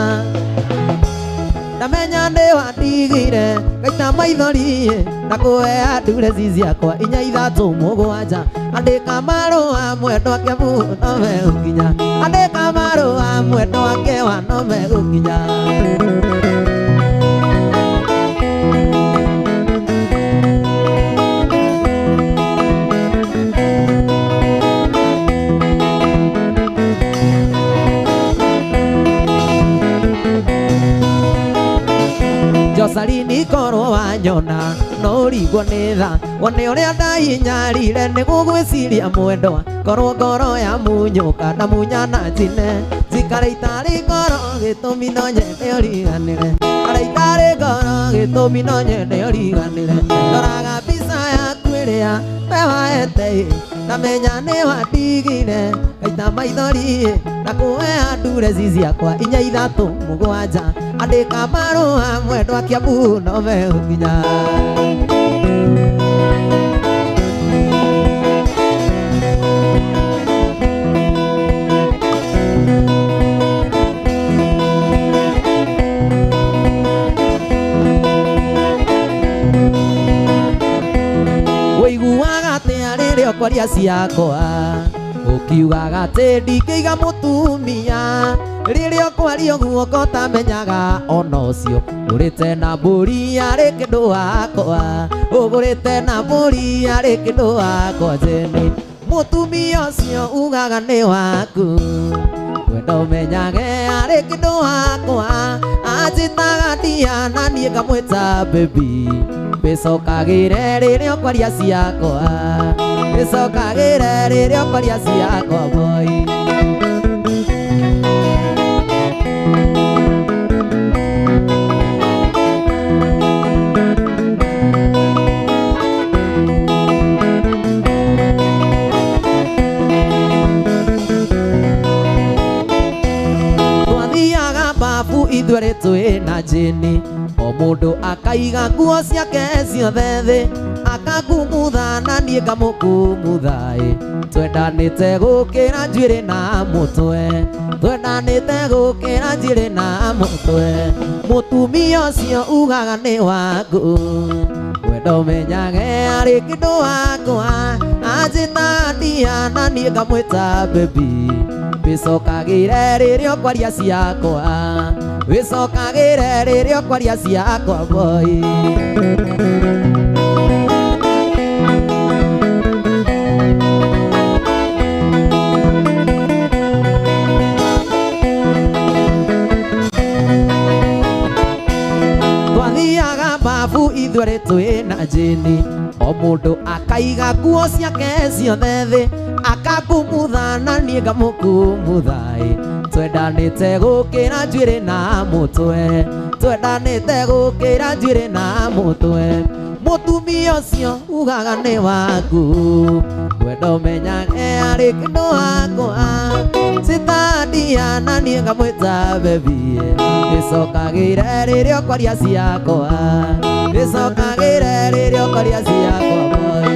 ndamenya nĩ wandigire ngaita maithori ndakũhe ndureci ciakwa 4 3 7 andĩka marũa mwendwa Kiambu no megũkinya andĩka marũa mwendwa Kĩwa no megũkinya. Josalini korwo wanyona no ũringwo nĩ tha wone ũrĩa ndainyarire nĩguo gwĩciria mwendwa korwo ngoro ya munyũka ndamunya na njine njikare itarĩ ngoro gĩtũmi no nyende ũriganĩre kare itarĩ ngoro gĩtũmi no nyende ũriganĩre. Ndoraga mbica yaku ĩrĩa we waete ndamenya nĩ wandigire ngaita maithori ndakũhe ndureci ciakwa 4 3 7 andĩka marũa mwendwa Kiambu no megũkinya. Ũiguaga atĩa rĩrĩa ũkwaria ciakwa ũkiugaga atĩ ndingĩiga mũtumia rĩrĩa ũkwaria ũguo ngotamenyaga ona ũcio ũgũrĩte na mbũri arĩ kĩndũ wakwa ũgũrĩte na mbũri arĩ kĩndũ wakwa njene mũtumia ũcio ugaga nĩ waku wenda ũmenyage arĩ kĩndũ wakwa anjĩtaga ndia na niĩ ngamwĩta baby Ĩcokagĩre rĩrĩa ũkwaria ciakwa ĩcokagĩre rĩrĩa ũkwaria ciakwa boy. Jane o mũndũ akaiga nguo ciake ciothe thĩ akakumutha na niĩ ngamũkumutha ĩ twendanĩte gũkĩra njuĩrĩ na mũtwe twendanĩte gũkĩra njuĩrĩ na mũtwe mũtumia ũcio ugaga nĩ waku wendo menyage arĩ kĩndũ wakwa anjĩta ndia na niĩ ngamwĩta baby wĩcokagĩre rĩrĩa ũkwaria ciakwa wĩcokagĩre rĩrĩa ũkwaria ciakwa boy. Twathiaga babu ithuerĩ twĩna Jane o mũndũ akaiga nguo ciake ciothe thĩ akakumutha na niĩ ngamũkumutha ĩ twendanĩte gũkĩra njuĩrĩ na mũtwe twendanĩte gũkĩra njuĩrĩ na mũtwe mũtumia ũcio ugaga nĩ waku wendo menyage arĩ kĩndũ wakwa citandia na niĩ ngamwĩta baby ĩcokagĩre rĩrĩa ũkwaria ciakwa ĩcokagĩre rĩrĩa ũkwaria ciakwa boy.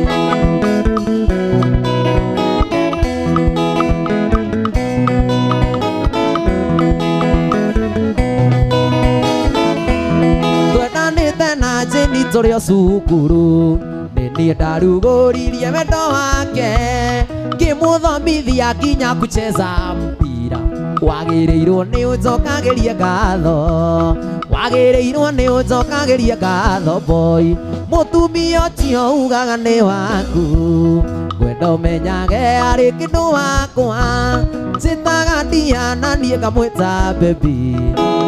Twendanĩte na Jane tũrĩ o cukuru nĩ niĩ ndarugũririe wendo wake ngĩmũthomithia nginya kucheza mpira wagĩrĩirwo nĩ ũnjokagĩrie ngatho wagĩrĩirwo nĩ ũnjokagĩrie ngatho boy mũtumia ũcio ugaga nĩ waku ngwenda ũmenyage arĩ kĩndũ wakwa njĩtaga ndia na niĩ ngamwĩta baby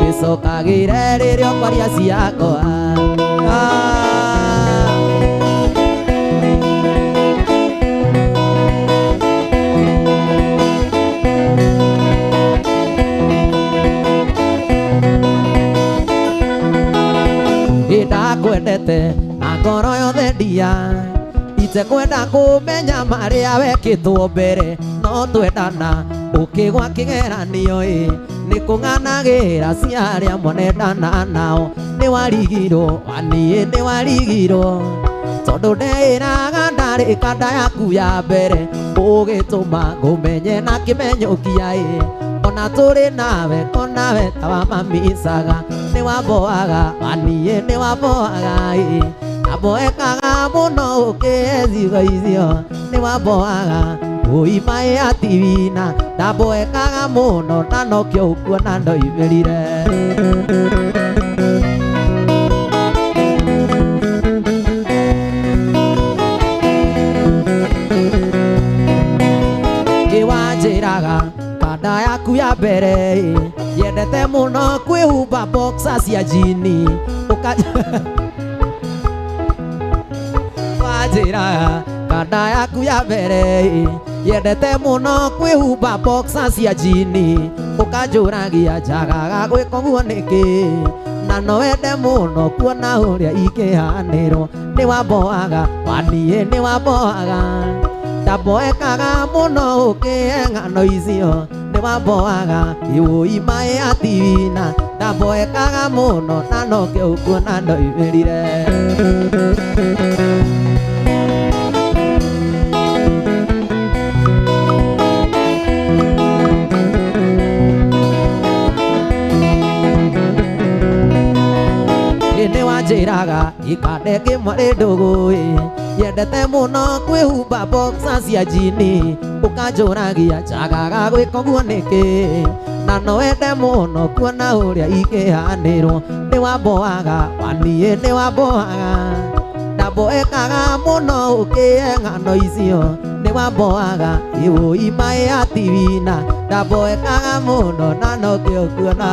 wĩcokagĩre rĩrĩa ũkwaria ciakwa. Ndakwendete na ngoro yothe ndia itekwenda kũmenya marĩa wekĩtwo mbere no twendana ũkĩgwa kĩgeranio ĩ nĩ kũng'anagĩra cia arĩa mwanendana nao nĩ warigirwo waniĩ nĩ warigirwo tondũ ndeĩraga ndarĩ kanda yaku ya mbere ũgĩtũma ngũmenye na kĩmenyũkia ĩ ona tũrĩ nawe konawe ta wa mamicaga nĩ wamboaga waniĩ nĩ wamboaga ĩ ndamboekaga mũno ũkĩhe ciugo icio nĩ wamboaga ũi maĩ atiwina ndamboekaga mũno na nokĩo ũkuona ndoimĩrire. Kĩwanjĩraga kanda yaku ya mbere yendete mũno kwĩhumba boxer cia jini wanjĩraga kanda yaku ya mbere yendete mũno kwĩhumba boxer cia jini ũkanjũragia njagaga gwĩka ũguo nĩkĩ na no wende mũno kuona ũrĩa ingĩhanĩrwo nĩ wamboaga waniĩ nĩ wamboaga ndamboekaga mũno ũkĩhe ng'ano icio nĩ wamboaga iũi maĩ atiwina ndamboekaga mũno na nokĩo ũkuona ndoimĩrire. Nĩ wanjĩraga ikande kĩmwarĩ ndũgũ ĩ yendete mũno kwĩhumba boxer cia jini ũkanjũragia njagaga gwĩka ũguo nĩkĩ na no wende mũno kuona ũrĩa ingĩhanĩrwo nĩ wamboaga waniĩ nĩ wamboaga ndamboekaga mũno ũkĩhe ng'ano icio nĩ wamboaga iũi maĩ atiwina ndamboekaga mũno na nokĩo kuona.